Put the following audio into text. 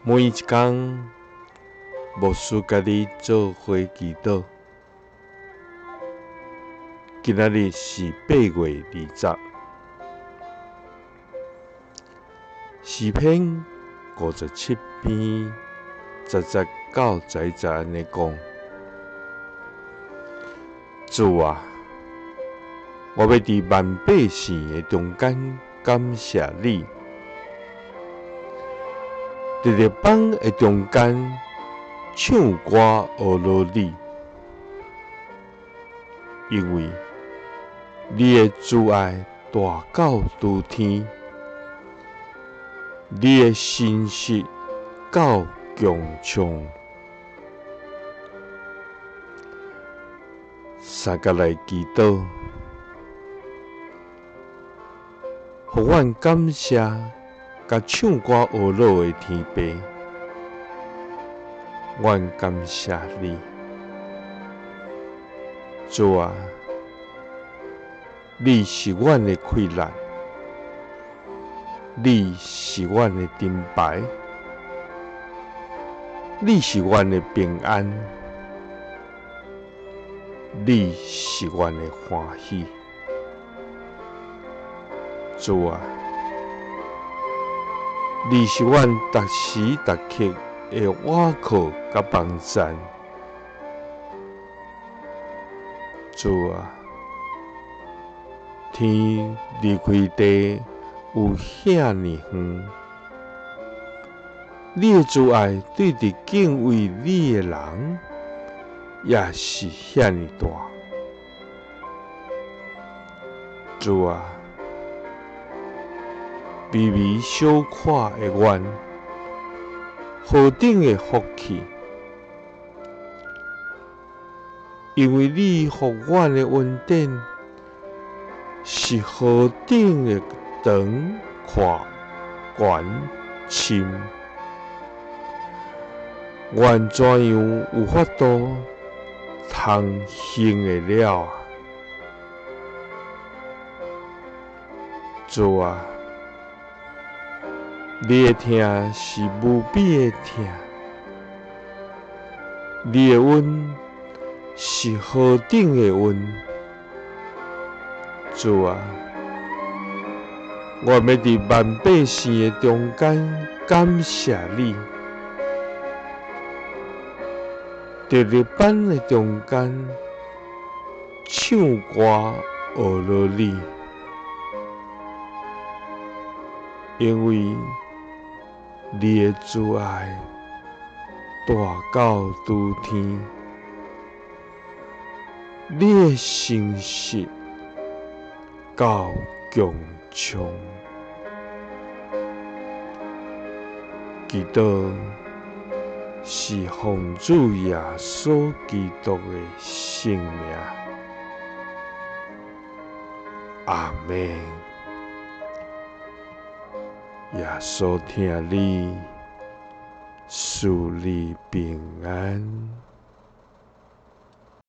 每一工，牧師佮你做伙祈禱。今仔日是8月20，詩篇57篇10節到11節按呢講：主啊，我欲佇萬百姓的中間感謝你。佇列邦的中間唱歌呵咾你，因為你的慈愛大到諸天，你的信實到穹蒼。相佮來祈禱，予阮感謝佮唱歌呵咾的天父，阮感謝你，主啊，你是阮的氣力，你是阮的盾牌，你是阮的平安，你是阮的歡喜，主啊，你是阮逐時逐刻的倚靠佮幫贊，主啊，天離開地有遐爾遠，你的慈愛對佇敬畏你的人也是遐爾大，主啊，微微小可的阮，何等的福氣！因為你予阮的恩典是何等的長、闊、懸、深，阮怎樣有法度通行會了啊？主啊！你的疼是無比的疼，你的恩是何等的恩，主啊！我欲佇萬百姓的中間感謝你，佇列邦的中間唱歌呵咾你，因為你的慈愛大到諸天，你的信實到穹蒼。祈禱是奉主耶穌基督的聖名，阿們。耶穌疼你，賜你平安。